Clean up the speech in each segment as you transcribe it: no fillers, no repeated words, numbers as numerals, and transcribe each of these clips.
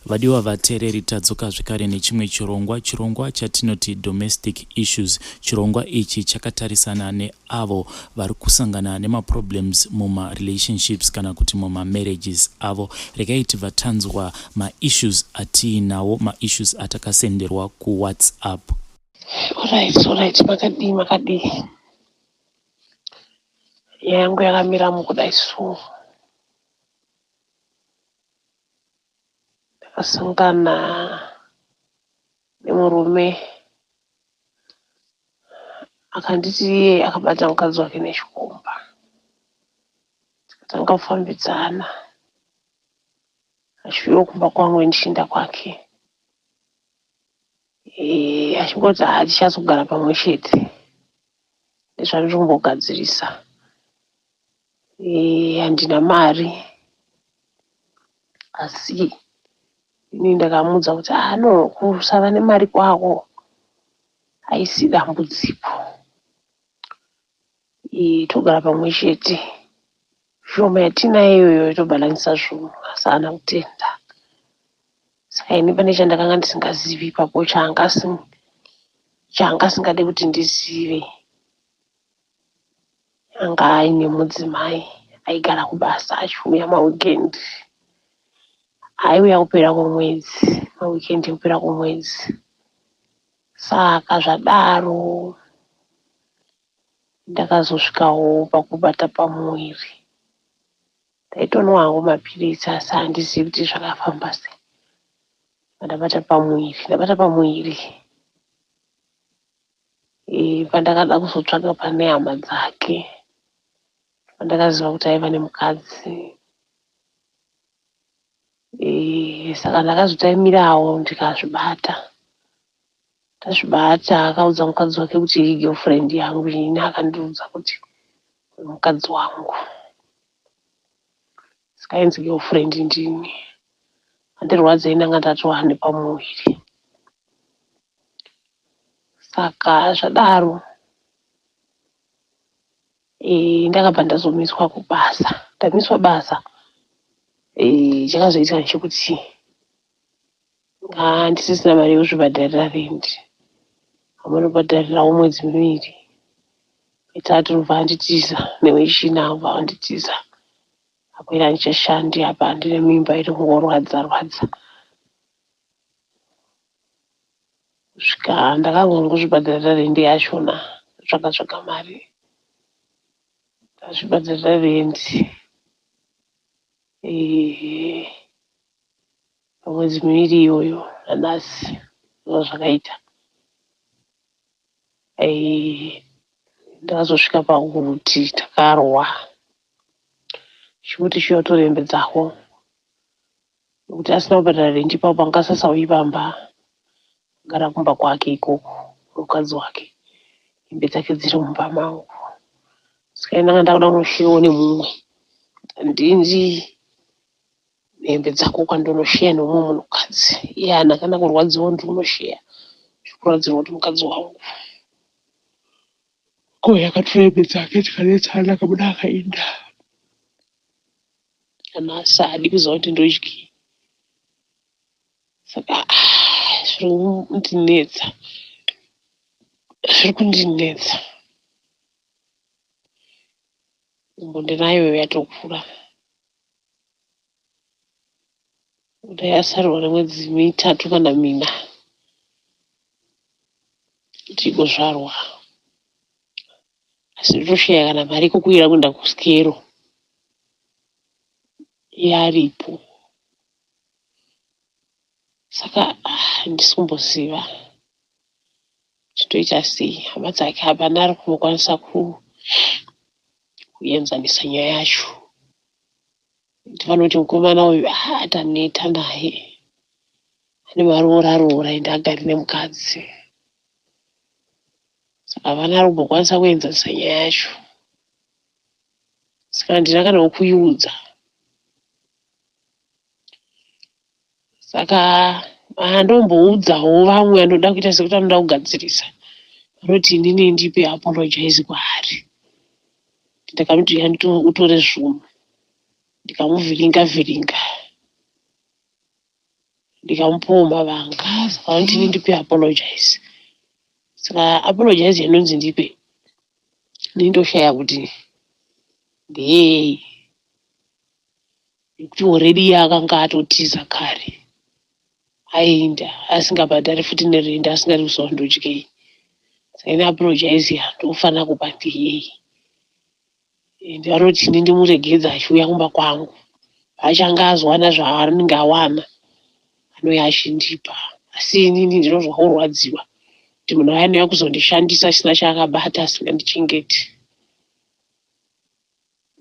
Vadiwa vateereri tadzoka zvekare nechimwe chirongwa, chirongwa chatinoti Domestic Issues. Chirongwa ichi chakatarisana neavo vari kusangana nemaproblems mumarelationships kana kuti mumamarriages avo. Regai tibva tanzwa maissues atiinawo, maissues atakasenderwa kuWhatsApp. Alright, alright, makadii makadii. Yangu yakamira mukudai so. Ndakasangana nemurume akanditi iye akabata mukadzi wake nechikomba. Tikatanga kufambidzana achiuyawo kumba kwangu ini ndichienda kwake. Eh, achingoti haa tichazogara pamwe chete ndezvandiri kumbogadzirisa. Eh, handina mari asi ini ndakamuudza kuti ah no kusava nemari kwako haisi dambudziko. Eh, togara pamwe chete shoma yatinayo iyoyo tobhalanisa zvinhu asi haana kutenda. Saka ini pane chandakanga ndisingazivi ipapo chaanga chaanga asingade kuti ndizive. Anga aine mudzimai aigara kubasa achiuya maweekend. Aiuya kupera kwemwedzi, maweekend ekupera kwemwedzi. Saka zvadaro ndakazosvikawo pakubata pamuviri. Ndaitonwa hangu mapiritsi asi handizivi kuti zvakafamba sei. Ndabata pamuviri, ndabata pamuviri pandakada kuzotsvaga pane hama dzake pandakaziva kuti aiva nemukadzi. Saka ndakazotaimirawo ndikazvibata. Ndazvibata akaudza mukadzi wake kuti iyi girlfriend yangu ini akandiudza kuti uyu mukadzi wangu. Saka ainzi girlfriend ndini. Andirwadzei ndanga ndatova nepamuviri. Saka zvadaro ndakabva ndazomiswa kubasa. Ndamiswa basa chakazoitika ndechekuti handisisina mari yekuzvibhadharira rent. Amunobhadharirawo mwedzi miviri mitatu ndobva anditiza newechina obva anditiza. Apo ini handichashandi apa ndine mimba iri kungorwadza rwadza. Kusvika ndakangozvibhadharira rent yachona ndatsvaga tsvaga mari ndazvibhadharira rent pamwedzi miviri iyoyo nanhasi ndozvakaita. Ndakazosvika pakuti takarwa chikuti chiuya utore hembe dzako nekuti asina kubhadhara rent ipapo anga asisauyi pamba agara kumba kwake ikoko nemukadzi wake hembe dzake dziri mumba mangu saka ini ndanga ndakuda kunosheyawo nemumwe handindi hembe dzako kwandonosheya nemumwe munhukadzi iye haana kana kurwadziwa ndiri kunosheya zvikuradzirwa kuti mukadzi wangu ko yakatora hembe dzake tikanetsana akabuda akaenda Nanhasi haadi kuziva kuti ndodyei saka zviri kundinetsa zviri kundinetsa nhumbu ndinayo yatokura kudai asarirwa nemwedzi mitatu kana mina kuti igozvarwa asi ndotoshaya kana mari yekukwira kuenda kusikero iye aripo saka handisi kumboziva kuti toita sei hama dzake hapana ari kumbokwanisa kuenzanisa nyaya yacho nekuti vanoti mukomana uyu ah, taneta naye ane maroora roora ende agari nemukadzi saka havana ari kumbokwanisa kuenzanisa nyaya yacho saka handina kana wekuiudza saka andomboudzawo vamwe anoda kuita sekuti anoda kugadzirisa vanoti inini ndipe apologize kwaari ndakamuti utore zvunhu ndikamuvhiringa vhiringa. Ndikamupawo mavanga, saka vanoti ini ndipe apologize. Saka apologize yanonzi ndipe, ini ndoshaya kuti ndeyei, nekuti already iye akanga atotiza kare, aenda asingabhadhari futi nerendi, asingadi kuziva ndodyei. Saka ini apologize yandofanira kupa ndeyei? And vanoti ini ndimuregedza achiuya kumba kwangu, achange azowana zvaanenge awana, anouya achindipa. Asi inini ndinozwa kurwadziwa kuti munhu aya anouya kuzondishandisa asina chaakabata, asingandichengeti,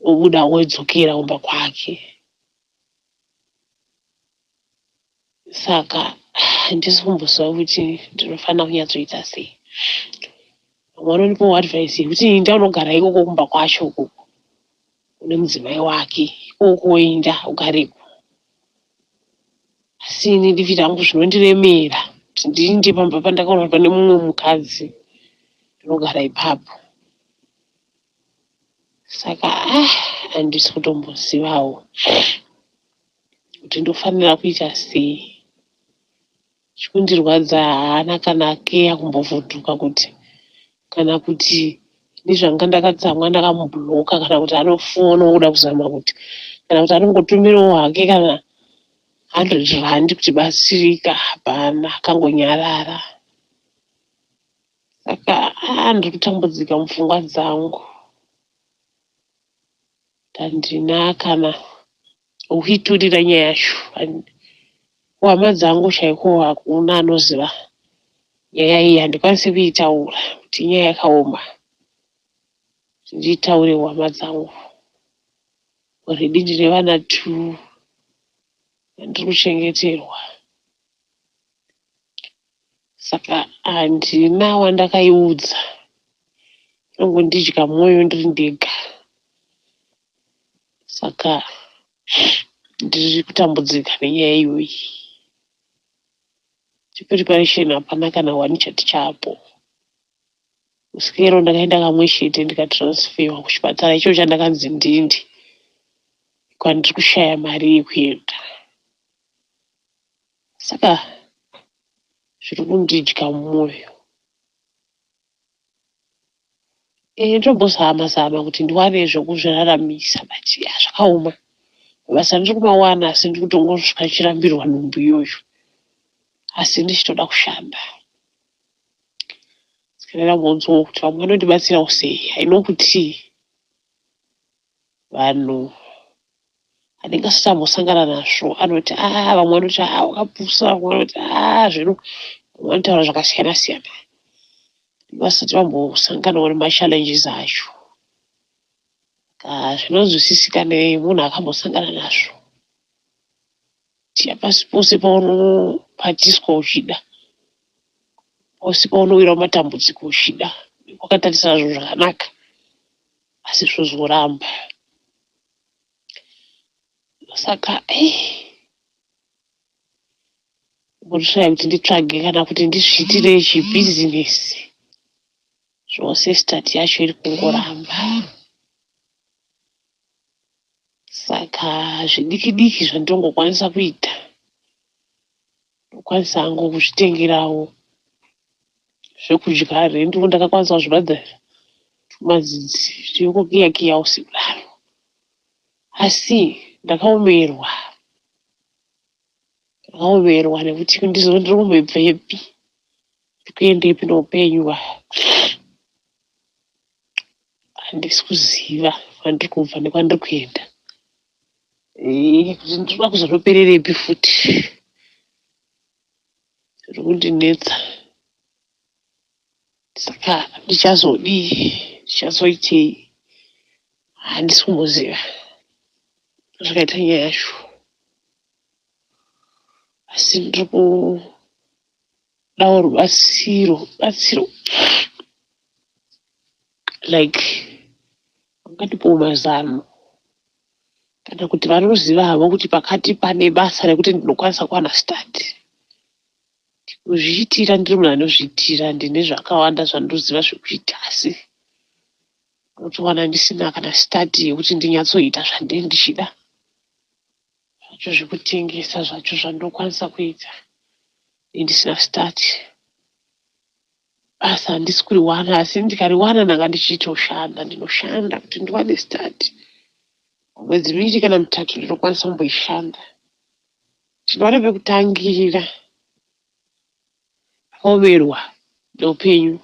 obuda wodzokera kumba kwake. Saka handisi kumboziva kuti ndinofanira kunyatsoita sei. Vamwe vanondipawo advice yekuti inda unogara ikoko kumba kwacho ukoko kune mudzimai wake ikoko, woenda ugareko. Asi ini divi rangu zvinondiremera kuti ndiinde pamba pandakaona kuti pane mumwe mukadzi, ndinogara ipapo. Saka ah, handisi kutombozivawo kuti ndofanira kuita sei. Chikundirwadza, haana kana keya kumbovhunduka kuti kana kuti nezvanga ndakatsamwa ndakamubhuloka, kana kuti anofona kuda kuzama kuti, kana kuti anongotumirawo hake kana R100 kuti batsirika. Hapana, akangonyarara. Saka ah, ndiri kutambudzika mupfungwa dzangu. Handina kana wekuiturira nyaya yacho. Kuhama dzangu chaiko hakuna anoziva nyaya iyi. Handikwanisi kuitaura kuti inyaya yakaoma kuti ndiitaure kuhama dzangu. Already ndine vana two vandiri kuchengeterwa, saka handina wandakaiudza. Inongondidya mwoyo ndiri ndega. Saka ndiri kutambudzika nenyaya iyoyi. Chipreparation hapana kana one chati chapo. Kusikero ndakaenda kamwe chete, ndikatransferwa kuchipatara icho chandakanzi ndindi kwandiri kushaya mari yekuenda. Saka zviri kundidya mumwoyo. Ndombozama zama kuti ndiwane zvekuzviraramisa, but ya, zvakaoma. Basa ndiri kumawana, asi ndiri kutongosvika ndichirambirwa nhumbu iyoyo, asi ndichitoda kushanda. Saka ndambonzwawo kuti vamwe vanondibatsirawo sei. I know kuti vanhu anenge asati ambosangana nazvo anoti a, vamwe vanoti a, wakapusa, vamwe vanoti a, zvino vamwe vanotaura zvakasiyana siyana, vasati vambosanganawo nemachallenges acho. Zvinonzwisisika nemunhu akambosangana nazvo kuti hapasi pose paunopatiswa uchida, pose paunowira mumatambudziko uchida, wakatarisana zvinhu zvakanaka, asi zvozoramba. Saka ndinoshaya kuti nditsvage kana kuti ndizviitire chibhizinesi. Zvose start yacho iri kungoramba. Saka zvidiki diki zvandinongokwanisa kuita, ndokwanisa hangu kuzvitengerawo zvekudya. Rendiwo ndakakwanisa kuzvibhadharira, tumadzidzi tinongokiya kiyawo sekudaro. Asi ndakaomerwa, ndakaomerwa nekuti ndiri kumbobvepi, ndiri kuendepi neupenyu. Handisi kuziva kwandiri kubva nekwandiri kuenda, kuti ndinoda kuzonopererepi futi. Zviri kundinetsa. Saka ndichazodii? Ndichazoitei? Handisi kumboziva zvakaita nyaya yacho, asi ndiri kudawo rubatsiro, rubatsiro like vangandipawo mazano, kana kuti vanoziva havo kuti pakati pane basa rekuti ndinokwanisa kuwana start. Kuzviitira, ndiri munhu anozviitira, ndine zvakawanda zvandinoziva zvekuita, asi unotowana ndisina kana start yekuti ndinyatsoita zvandinenge ndichida. Zvacho zvekutengesa zvacho zvandokwanisa kuita ndisina start. Basa handisi kuriwana asi ndikariwana ndanga ndichitoshanda ndinoshanda kuti ndiwane start. Mwedzi miviri kana mitatu ndinokwanisa kumboishanda. Tinowane pekutangira. Ndakaomerwa neupenyu.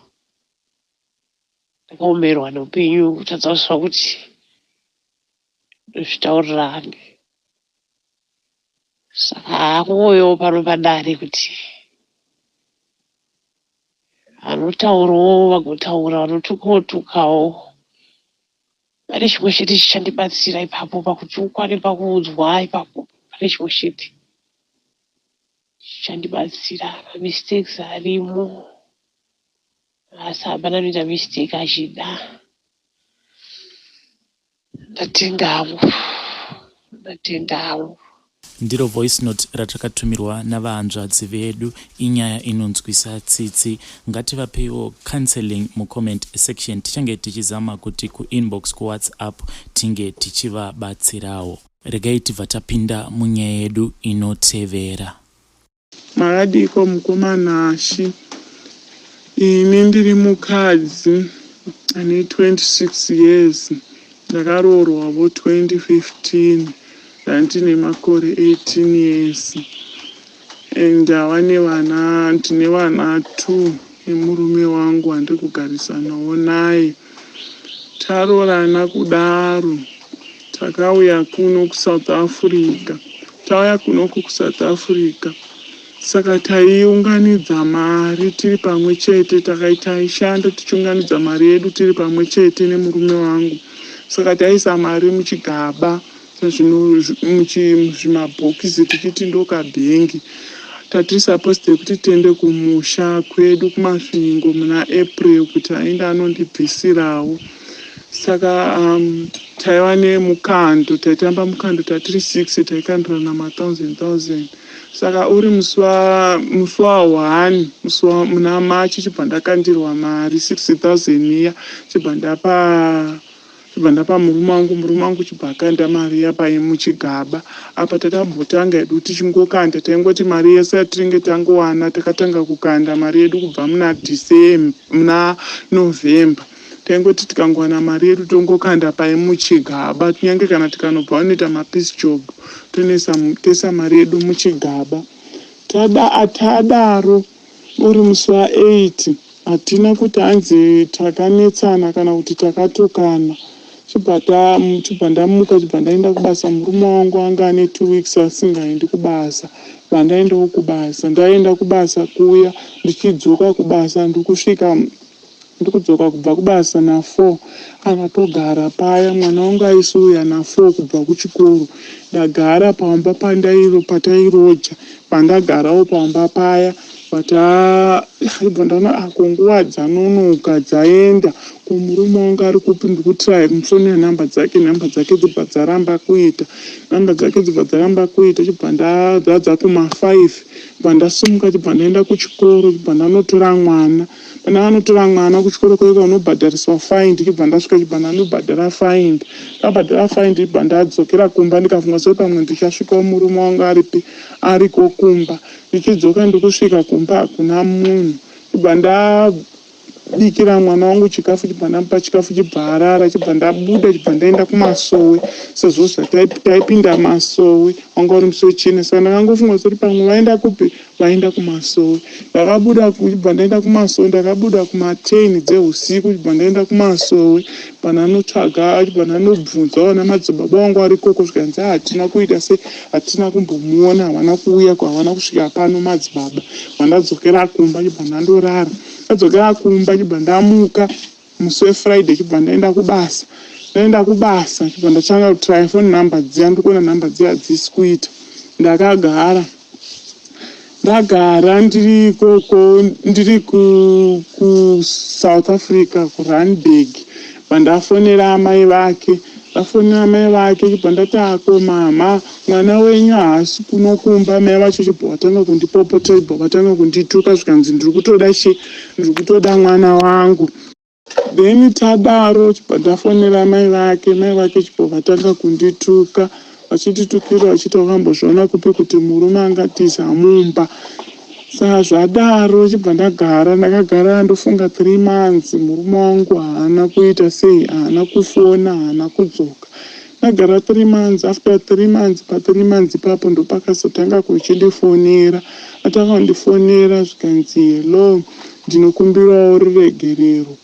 Ndakaomerwa neupenyu kutadza kuziva kuti ndozvitaurira ani. Saka hakuuyewo pano padare kuti vanotaurawo vagotaura vanotukawo tukawo. Pane chimwe chete chichandibatsira ipapo pakutukwa nepakuudzwa ipapo pane chimwe chete chichandibatsira. Mamistakes arimo asi hapana anoita mistake achida. Ndatenda hangu, ndatenda hangu. Ndiro voice note ratakatumirwa navahanzvadzi vedu. Inyaya inonzwisa tsitsi. Ngativapeiwo counseling mucomment section. Tichange tichizama kuti kuinbox kuWhatsApp tinge tichivabatsirawo. Regai tibva tapinda munyaya yedu inotevera. Makadiiko mukoma Nashy? Ini ndiri mukadzi ane 26 years ndakaroorwavo 2015 ndandine makore 18 years and ndava nevana ndine vana two nemurume wangu wandiri kugarisanawo naye. Taroorana kudaro takauya kuno kuSouth Africa. Tauya kunoku kuSouth Africa saka taiunganidza mari tiri pamwe chete taishanda tichiunganidza mari yedu tiri pamwe chete nemurume wangu. Saka taiisa mari muchigaba muzvimabhokisi tichiti ndokabhengi. Tatiri supposed yekuti tiende kumusha kwedu kuMasvingo muna April kuti aende anondibvisirawo. Saka taiva nemukando taitamba mukando tatiri six taikandirana mathousand thousand. Saka uri musi wa one musi wa muna March chibva ndakandirwa mari 6000 iya chibva ndapa Chibva ndapa murume wangu, murume wangu chibva akanda mari iya paye muchigaba. Apa tatambotanga hedu tichingokanda, taingoti mari yese yatinenge tangowana takatanga kukanda mari yedu kubva muna December, muna November. Taingoti tikangowana mari yedu tongokanda paye muchigaba, kunyange kana tikanobva vanoita mapiece job tonoisa toisa mari yedu muchigaba. Tada tadaro Uri musi wa 8 hatina kuti hanzi takanetsana kana kuti takatukana. Chibva ta chibva ndamuka chibva ndaenda kubasa murume wangu anga ane two weeks asingaendi kubasa. Bva ndaendawo kubasa. Ndaenda kubasa kuya ndichidzoka kubasa ndikusvika Ndikudzoka kubva kubasa na four akatogara paya mwana wangu aisiuya na four kubva kuchikoro. Ndagara pamba pandairo patairoja pandagarawo pamba paya but ndibva ndaona ah ko nguva dzanonoka dzaenda ko murume wangu ari kupi ndikutraya kumufonera number dzake number dzake dzibva dzaramba kuita number dzake dzibva dzaramba kuita chibva ndadzadza kuma five bva ndasimuka chibva ndaenda kuchikoro chibva ndanotora mwana Pandakanotora mwana kuchikoro kwaiko unobhadhariswa fine ndichibva ndasvika chibva ndanobhadhara fine ndabhadhara fine ndichibva ndadzokera kumba ndikafunga sekuti pamwe ndichasvikawo murume wangu aripi ariko kumba ndichidzoka ndikusvika kumba hakuna munhu chibva ndabikira mwana wangu chikafu chibva ndamupa chikafu chibva arara chibva ndabuda chibva ndaenda kumasowe sezvo zvataipinda masowe wanga uri musi wechina saka ndakangofunga sekuti pamwe vaenda kupi Vaenda kumasowe. Ndakabuda kubva ndaenda kumasowe ndakabuda kuma ten dzehusiku chibva ndaenda kumasowe pananotsvaga chibva ndanobvunza vana madzibaba vangu vari ikoko zvikanzi hatina kuita se hatina kumbomuona havana kuuya havana kusvika pano madzibaba vandadzokera kumba chibva ndandorara ndadzokera kumba chibva ndamuka musi wefriday chibva ndaenda kubasa ndaenda kubasa chibva ndatanga kutraya phone number dziya ndikuona number dziya hadzisi kuita ndakagara ndagara ndiri ikoko ndiri kusouth africa kurunburg vandafonera amai vake ndafonera amai vake chibva ndati ako mama mwana wenyu haasi kuno kumba mai vacho chibva vatanga kundipopotera chibva vatanga kundituka zvikanzi ndiri kutoda chi ndiri kutoda mwana wangu Then tadaro chibva ndafonera mai vake, mai vake chibva vatanga kundituka. Vachinditukirira vachiti wakambozviona kupi kuti murume angatiza mumba. Saka zvadaro chibva ndagara, ndakagara ndofunga 3 months, murume wangu haana kuita sei, haana kufona, haana kudzoka. Ndagara 3 months, after 3 months, pa3 months ipapo ndopakazotanga kuchindifonera. Atanga kundifonera zvikanzi, "Hello, ndinokumbirawo ruregerero."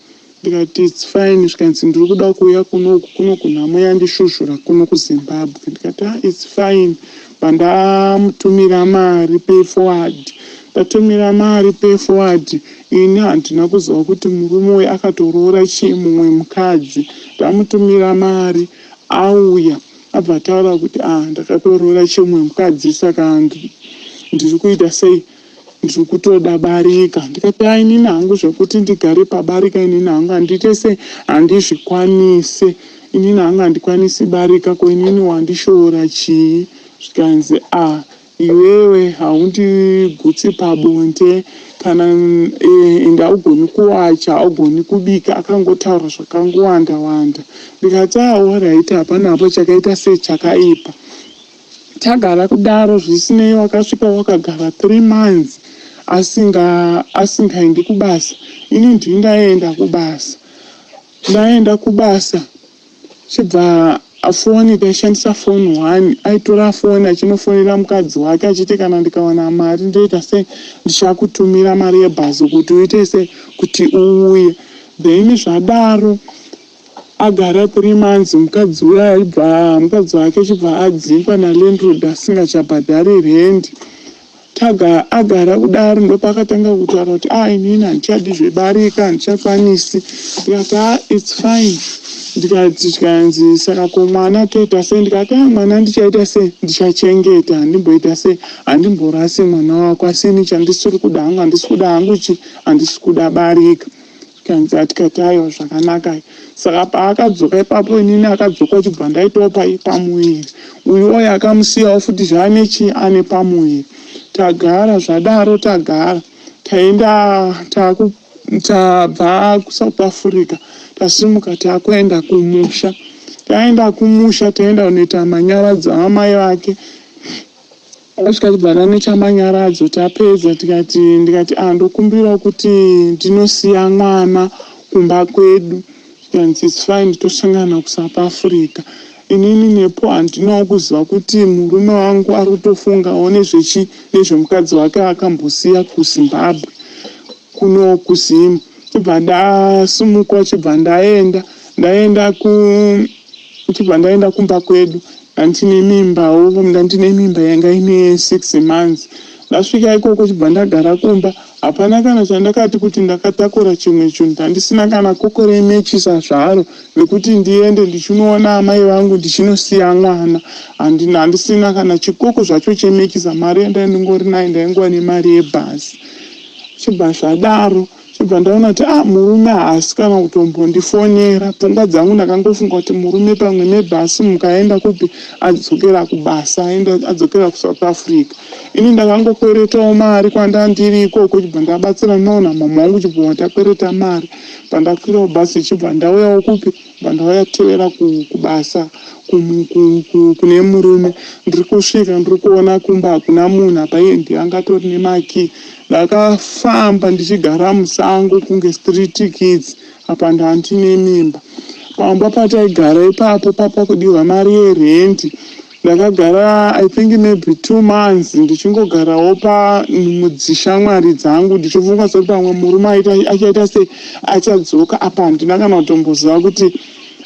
Ndikati, "It's fine." Zvikanzi, "Ndiri kuda kuuya kunoku, kuno kunhamo yandishuzhura kuno kuZimbabwe." Ndikati, "Ah, it's fine." Pandamutumira mari payforward, ndatumira mari payforward, ini handina kuziva kuti murume uyu akatoroora chii, mumwe mukadzi. Ndamutumira mari, auya, abva ataura kuti, "Ah, ndakatoroora chimwe mukadzi, saka ndiri kuita sei? Ndiri kutoda barika." Ndikati, "A, inini hangu zvekuti ndigare pabarika, inini hangu handiite sei, handizvikwanise. Inini hangu handikwanisi barika. Ko inini wandishoora chii?" Zvikanzi, "A, iwewe haundigutsi pabonde kana ende haugoni kuwacha, haugoni kubika." Akangotaura zvakangowanda wanda. Ndikati, "Alright, hapana hapo chakaita sei chakaipa." Tagara kudaro, zvisinei, wakasvika wakagara 3 months asingaendi kubasa. Ini ndini ndaenda kubasa. Ndaenda kubasa, chibva foni, taishandisa foni one, aitora foni achinofonera mukadzi wake achiti, "Kana ndikawana mari ndoita sei, ndichakutumira mari yebhazi kuti uite sei, kuti uuye." Then zvadaro, agara 3 months, mukadzi uya aibva, mukadzi wake chibva adzingwa nalandlord, asingachabhadhari rendi. Taga agara kudaro, ndopakatanga kutaura kuti, "A, inini handichadi zvebarika, handichakwanisi." Ndikati, "A, it's fine." Ndikati, zvikanzi, "Saka ko mwana toita sei?" Ndikati, "A, mwana ndichaita sei, ndichachengeta, handimboita sei, handimborasi mwana wako. Asi ini chandisiri kuda hangu, handisi kuda hangu chi, handisi kuda barika." Kanzi, atikati, "Aiwa, zvakanaka." Saka paakadzoka ipapo, inini akadzoka, uchibva ndaitawo pamuviri. Uyu oyo akamusiyawo futi zvaane chi, ane pamuviri. Tagara zvadaro, tagara, taenda, tabva kuSouth Africa, tasimuka, takuenda kumusha. Taenda kumusha, taenda kunoita manyaradzo amai vake. Tasvika, tibva tanoita manyaradzo. Tapedza, tikati, ndikati, "A, ndokumbirawo kuti ndinosiya mwana kumba kwedu." Tikanzi, "It's fine, tosangana kuSouth Africa." Inini nepo handinawo kuziva kuti murume wangu ari kutofungawo nezvechi, nezvemukadzi wake akambosiya kuZimbabwe, kuno kuZimu. Chibva ndasimuka, chibva ndaenda, ndaenda ku chibva ndaenda kumba kwedu. Ndandine mimbawo, ndandine mimba yanga ine 6 months. Ndasvika ikoko, chibva ndagara kumba. Hapana kana chandakati kuti ndakatakura chimwe chinhu, ndandisina kana koko remechisa zvaro rekuti ndiende ndichinoona amai vangu, ndichinosiya mwana. Handisina kana chikoko zvacho chemechisa. Mari yandaindingori nayo, ndaingova nemari yebhasi. Chibva zvadaro, chibva ndaona kuti, a, murume haasi kana kutombondifonera. Pfungwa dzangu ndakangofunga kuti murume pamwe mebhasi mukaenda kupi, adzokera kubasa, aenda, adzokera kuSouth Africa. Ini ndakangokweretawo mari kwandandiri ikoko, chibva ndabatsira naona mama wangu, chibva takwereta mari. Pandakwirawo bhasi, chibva ndauyawo kupi, bva ndauya tevera kubasa kune murume. Ndiri kusvika, ndiri kuona kumba hakuna munhu. Apa iye ndiye angatori nemakii. Ndakafamba ndichigara musango kunge street kids. Apa ndandine mimba. Pamba pataigara ipapo papakudiwa mari yerendi. Ndakagara, I think, maybe 2 months ndichingogarawo pamudzishamwari dzangu, ndichifunga sekuti pamwe murume achaita sei, achadzoka. Apa handina kana kutomboziva kuti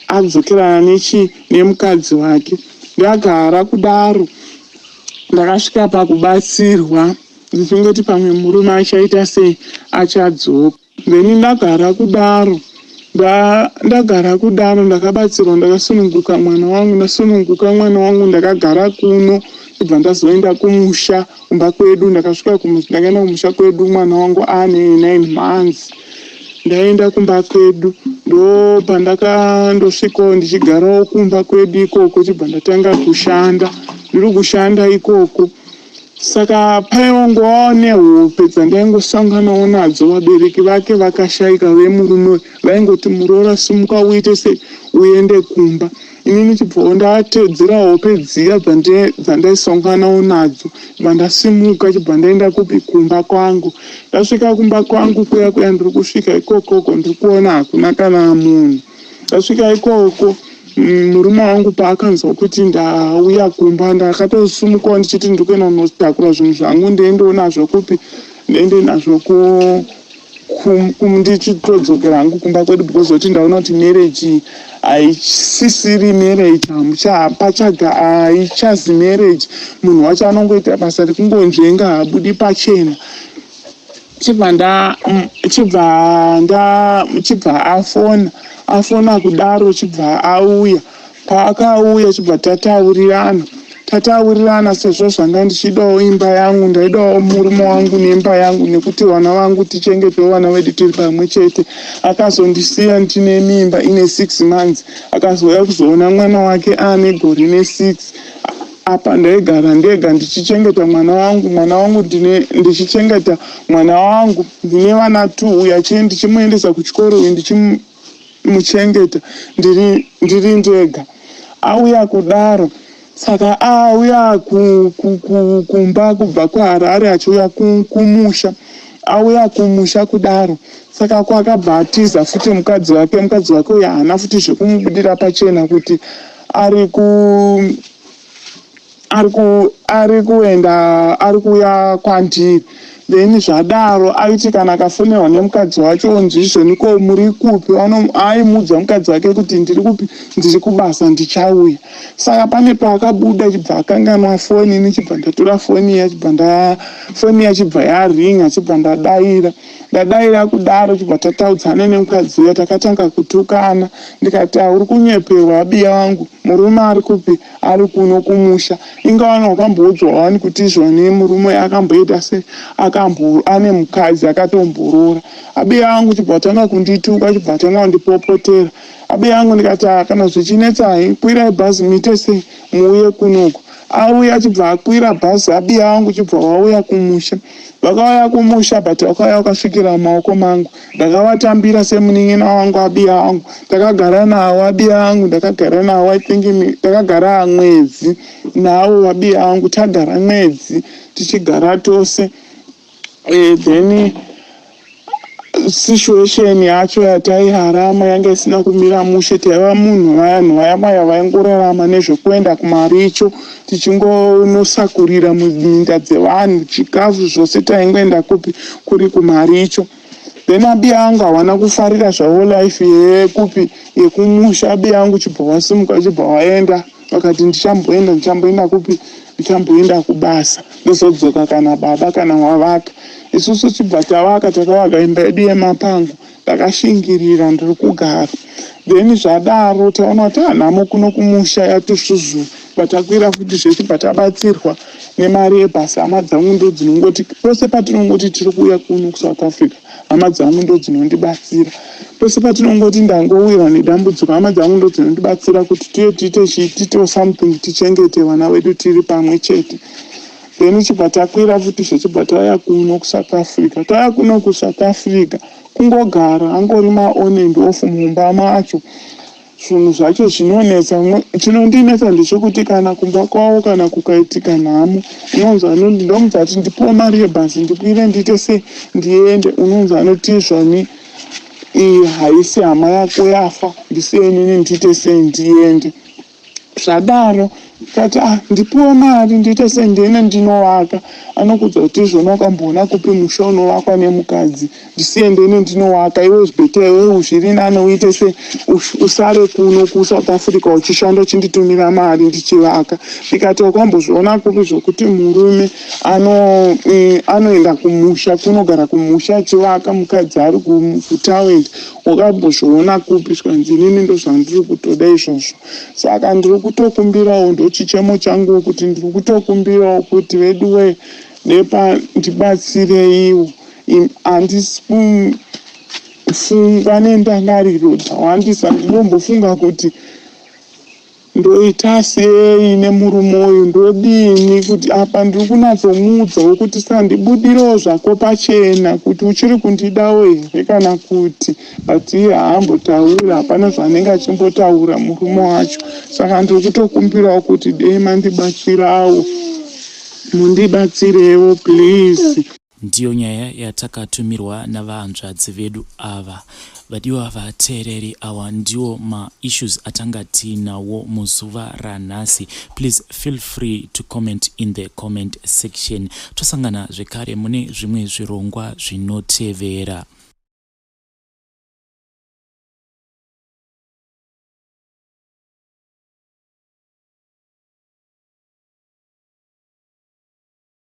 adzokerana nechi, nemukadzi wake. Ndagara kudaro, ndakasvika pakubatsirwa, ndichingoti pamwe murume achaita sei, achadzoka. Then ndagara kudaro, ndagara kudaro, ndakabatsirwa, ndakasununguka mwana wangu. Ndasununguka mwana wangu, ndakagara kuno, ndibva ndazoenda kumusha, kumba kwedu. Ndakasvika, ndakaenda kumusha kwedu mwana wangu ane 9 months. Ndaenda kumba kwedu, ndo pandakandosvikawo ndichigarawo kumba kwedu ikoko. Chibva ndatanga kushanda, ndiri kushanda ikoko. Saka paiongovawo nehope dzandaingosanganawo nadzo. Vabereki vake vakashaika vemurume, vaingoti, "Muroora, simuka uite sei, uende kumba." Inini chibvawo ndatedzera hope dziya dzandaisanganawo nadzo, bva ndasimuka, chibva ndaenda kupi? Kumba kwangu. Ndasvika kumba kwangu kuya kuya, ndiri kusvika ikokoko ndiri kuona hakuna kana munhu. Ndasvika ikoko, murume wangu paakanzwa kuti ndauya kumba, ndakatosimukawo ndichiti ndiri kuenda kunotakura zvinhu zvangu, ndiendewo nazvo kupi? Ndiende nazvo ndichitodzokera hangu kumba kwedu, because kuti ndaona kuti marriage haisisiri marriage, hapachaga, haichazi marriage. Munhu wacho anongoita basa rekungonzvenga, haabudi pachena. Chibva nda chibva nda chibva afona. Afona kudaro, chibva auya. Paakauya, chibva tataurirana. Tataurirana, sezvo zvanga ndichidawo imba yangu, ndaidawo murume wangu neimba yangu, nekuti vana vangu, tichengetewo vana vedu tiri pamwe chete. Akazondisiya ndine mimba ine 6 months. Akazouya kuzoona mwana wake aane gore ne6. Apa ndaigara ndega ndichichengeta mwana wangu. Mwana wangu ndine, ndichichengeta mwana wangu, ndine vana two, uyu ndichimuendesa kuchikoro, uyu ndichimuchengeta ndiri ndega. Auya kudaro, saka auya kumba kubva kuHarare achiuya kumusha. Auya kumusha kudaro, saka kwakabva atiza futi mukadzi wake. Mukadzi wake uyu haana futi zvekumubudira pachena kuti ari kuenda, ari kuuya kwandiri. Then zvadaro, aiti kana akafonerwa nemukadzi wacho, onzi, "Izvoni ko muri kupi?" Aimuudza mukadzi wake kuti, "Ndiri kupi? Ndiri kubasa, ndichauya." Saka pane paakabuda, chibva akanganwa foni. Ini chibva ndatora foni iya, chibva nda foni iya chibva yaringa, chibva ndadaira. Ndadaira kudaro, chibva tataudzana nemukadzi uya. Takatanga kutukana. Ndikati, "Uri kunyeperwa, abiya wangu. Murume ari kupi? Ari kuno kumusha. Ingawana wakamboudzwa wani kuti izvoni murume akamboita se akambo ane mukadzi, akatomborora, abiya wangu." Chibva tanga kundituka, chibva tanga kundipopotera, abiya wangu. Ndikati, "Ah, kana zvichinetsai, kwirai bhazi, muite sei, muuye kunoku." Auya, chibva akwira bhazi, abiya wangu, chibva wauya kumusha. Vakauya kumusha, but vakauya vakasvikira mumaoko mangu. Ndakavatambira semunin'ina wangu, abiya wangu. Takagara nawo, abiya wangu. Ndakagara nawo, I think takagara mwedzi nawo, abiya wangu. Tagara mwedzi tichigara tose, then situation yacho yatairarama yanga isina kumira mushe. Taiva munhu, vanhu vaya vaya vaingorarama nezvekuenda kumaricho, tichingonosakurira muminda dzevanhu chikafu. Zvose taingoenda kupi? Kuri kumaricho. Then abiya angu hawana kufarira zvavo life yekupi? Yekumusha. Abiya angu chibva wasimuka, chibva waenda. Vakati, "Ndichamboenda, ndichamboenda kupi? Ndichamboenda kubasa, ndozodzoka kana baba kana wavaka." Isusu chibva tavaka. Takavaka imba yedu yemapango. Ndakashingirira, ndiri kugara. Then zvadaro, taona kuti hanhamo kuno kumusha yatusvuzvu. Patakwira futi zvechibva tabatsirwa nemari yebhasi. Hama dzangu ndo dzinongoti pose patinongoti tiri kuuya kuno kuSouth Africa, hama dzangu ndo dzinondibatsira. Pose patinongoti ndangowirwa nedambudziko, hama dzangu ndo dzinondibatsira kuti tiye tiite chii, tiitewo something, tichengete vana vedu tiri pamwe chete. Then chibva takwira futi zvechibva tauya kuno kuSouth Africa. Tauya kuno kuSouth Africa, kungogara, angori maon and off mumba macho. Zvinhu zvacho zvinonetsa. Chinondinetsa ndechekuti kana kumba kwavo, kana kukaitika nhamo, unonzi ndomudza kuti, "Ndipiwe mari yebhasi, ndikwire, ndiite sei, ndiende." Unonzi anoti, "Izvoni iyi haisi hama yako yafa, ndisiye inini ndiite sei, ndiende." Zvadaro tati, "Ah, ndipiwe mari, ndiite sei, ndiende ndinovaka." Anokudza kuti, "Izvona wakamboona kupi musha unovakwa nemukadzi? Ndisiye ndiende ndinovaka. Iwe better, iwe zviri nane uite sei, usare kuno kuSouth Africa uchishanda, uchinditumira mari ndichivaka." Ndikati, "Wakambozviona kupi zvokuti murume anoenda kumusha, kunogara kumusha achivaka, mukadzi ari kutawindi? Wakambozviona kupi?" Zvikanzi, "Inini ndozvandiri kutoda izvozvo." Saka ndiri kutokumbirawo, ndochichemo changu, kuti ndiri kutokumbirawo kuti veduwe nepa ndibatsireiwo. Handisi kufunga nendangariro dzawandisa. Ndinombofunga kuti Ndoita sei nemurume uyu? Ndodini kuti apa ndiri kunatsomuudzawo kuti sandibudirewo zvako pachena kuti uchiri kundidawo here kana kuti, but iye haambotauri, hapana zvaanenge achimbotaura murume wacho. Saka ndiri kutokumbirawo kuti dei mandibatsirawo, mundibatsirewo please. Ndiyo nyaya yatakatumirwa navahanzvadzi vedu ava. Vadiwa vateereri, awa ndiwo maissues atanga tiinawo muzuva ranhasi. Please feel free to comment in the comment section. Tosangana zvekare mune zvimwe zvirongwa zvinotevera.